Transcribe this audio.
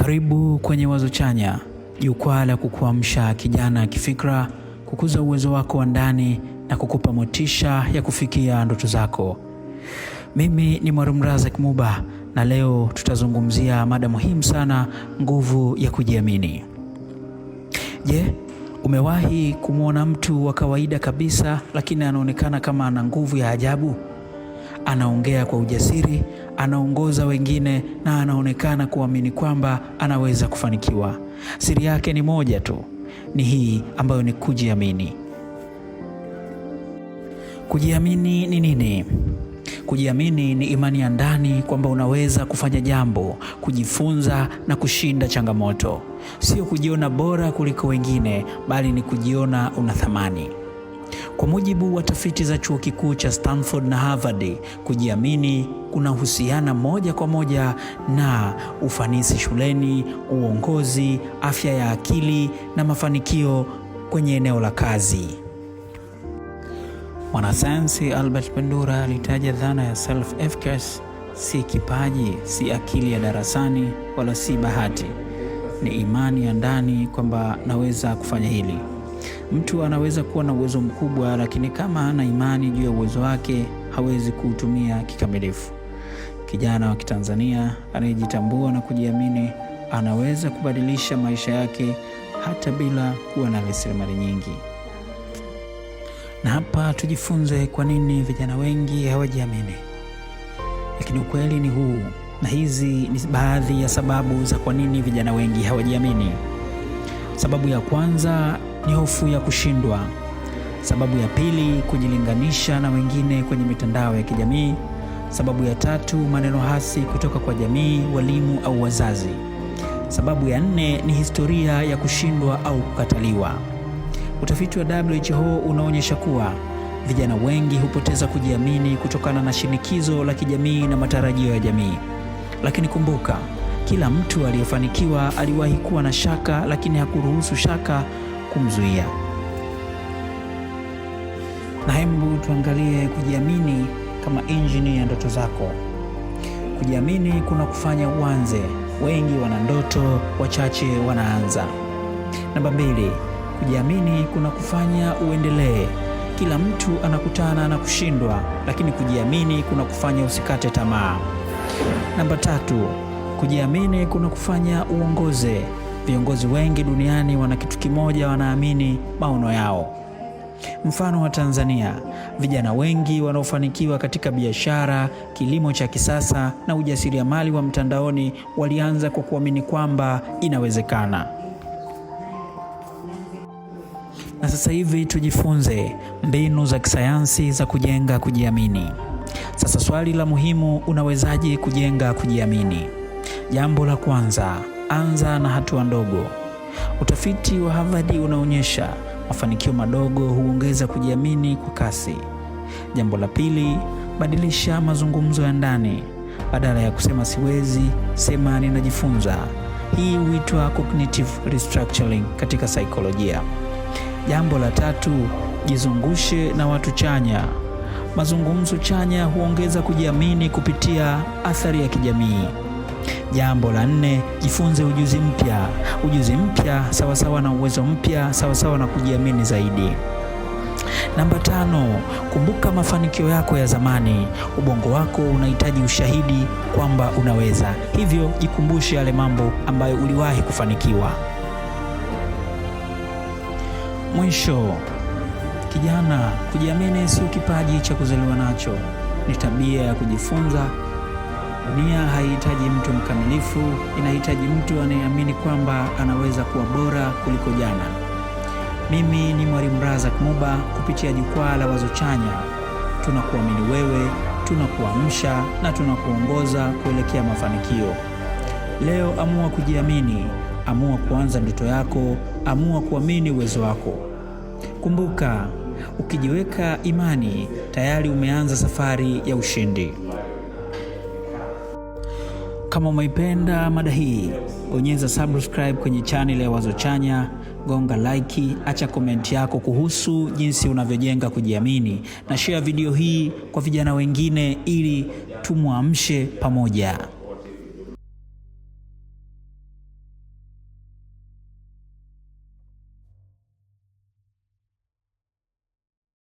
Karibu kwenye Wazo Chanya, jukwaa la kukuamsha kijana kifikra, kukuza uwezo wako wa ndani na kukupa motisha ya kufikia ndoto zako. Mimi ni Mwalimu Razak Muba na leo tutazungumzia mada muhimu sana, nguvu ya kujiamini. Je, umewahi kumwona mtu wa kawaida kabisa lakini anaonekana kama ana nguvu ya ajabu? Anaongea kwa ujasiri, anaongoza wengine na anaonekana kuamini kwamba anaweza kufanikiwa. Siri yake ni moja tu, ni hii ambayo ni kujiamini. Kujiamini ni nini? Kujiamini ni imani ya ndani kwamba unaweza kufanya jambo, kujifunza na kushinda changamoto. Sio kujiona bora kuliko wengine, bali ni kujiona una thamani. Kwa mujibu wa tafiti za chuo kikuu cha Stanford na Harvard, kujiamini kunahusiana moja kwa moja na ufanisi shuleni, uongozi, afya ya akili na mafanikio kwenye eneo la kazi. Mwanasayansi Albert Bandura alitaja dhana ya self efficacy: si kipaji, si akili ya darasani, wala si bahati. Ni imani ya ndani kwamba naweza kufanya hili. Mtu anaweza kuwa na uwezo mkubwa, lakini kama hana imani juu ya uwezo wake hawezi kuutumia kikamilifu. Kijana wa Kitanzania anayejitambua na kujiamini anaweza kubadilisha maisha yake hata bila kuwa na rasilimali nyingi. Na hapa tujifunze kwa nini vijana wengi hawajiamini. Lakini ukweli ni huu, na hizi ni baadhi ya sababu za kwa nini vijana wengi hawajiamini. Sababu ya kwanza ni hofu ya kushindwa. Sababu ya pili, kujilinganisha na wengine kwenye mitandao ya kijamii. Sababu ya tatu, maneno hasi kutoka kwa jamii, walimu au wazazi. Sababu ya nne ni historia ya kushindwa au kukataliwa. Utafiti wa WHO unaonyesha kuwa vijana wengi hupoteza kujiamini kutokana na shinikizo la kijamii na matarajio ya jamii. Lakini kumbuka, kila mtu aliyefanikiwa aliwahi kuwa na shaka, lakini hakuruhusu shaka kumzuia. Na hebu tuangalie kujiamini kama injini ya ndoto zako. Kujiamini kuna kufanya uanze. Wengi wana ndoto, wachache wanaanza. Namba mbili, kujiamini kuna kufanya uendelee. Kila mtu anakutana na kushindwa, lakini kujiamini kuna kufanya usikate tamaa. Namba tatu, kujiamini kuna kufanya uongoze. Viongozi wengi duniani wana kitu kimoja, wanaamini maono yao. Mfano wa Tanzania, vijana wengi wanaofanikiwa katika biashara, kilimo cha kisasa na ujasiriamali wa mtandaoni walianza kwa kuamini kwamba inawezekana. Na sasa hivi tujifunze mbinu za kisayansi za kujenga kujiamini. Sasa swali la muhimu, unawezaje kujenga kujiamini? Jambo la kwanza, anza na hatua ndogo. Utafiti wa Harvard unaonyesha mafanikio madogo huongeza kujiamini kwa kasi. Jambo la pili, badilisha mazungumzo ya ndani. Badala ya kusema siwezi, sema ninajifunza. Hii huitwa cognitive restructuring katika saikolojia. Jambo la tatu, jizungushe na watu chanya. Mazungumzo chanya huongeza kujiamini kupitia athari ya kijamii. Jambo la nne, jifunze ujuzi mpya. Ujuzi mpya sawasawa na uwezo mpya, sawasawa na kujiamini zaidi. Namba tano, kumbuka mafanikio yako ya zamani. Ubongo wako unahitaji ushahidi kwamba unaweza, hivyo jikumbushe yale mambo ambayo uliwahi kufanikiwa. Mwisho, kijana, kujiamini sio kipaji cha kuzaliwa nacho, ni tabia ya kujifunza. Dunia haihitaji mtu mkamilifu, inahitaji mtu anayeamini kwamba anaweza kuwa bora kuliko jana. Mimi ni Mwalimu Razak Muba kupitia jukwaa la Wazo Chanya. Tunakuamini wewe, tunakuamsha na tunakuongoza kuelekea mafanikio. Leo amua kujiamini, amua kuanza ndoto yako, amua kuamini uwezo wako. Kumbuka, ukijiweka imani tayari umeanza safari ya ushindi. Kama umeipenda mada hii, bonyeza subscribe kwenye channel ya Wazo Chanya, gonga like, acha komenti yako kuhusu jinsi unavyojenga kujiamini na share video hii kwa vijana wengine ili tumwamshe pamoja.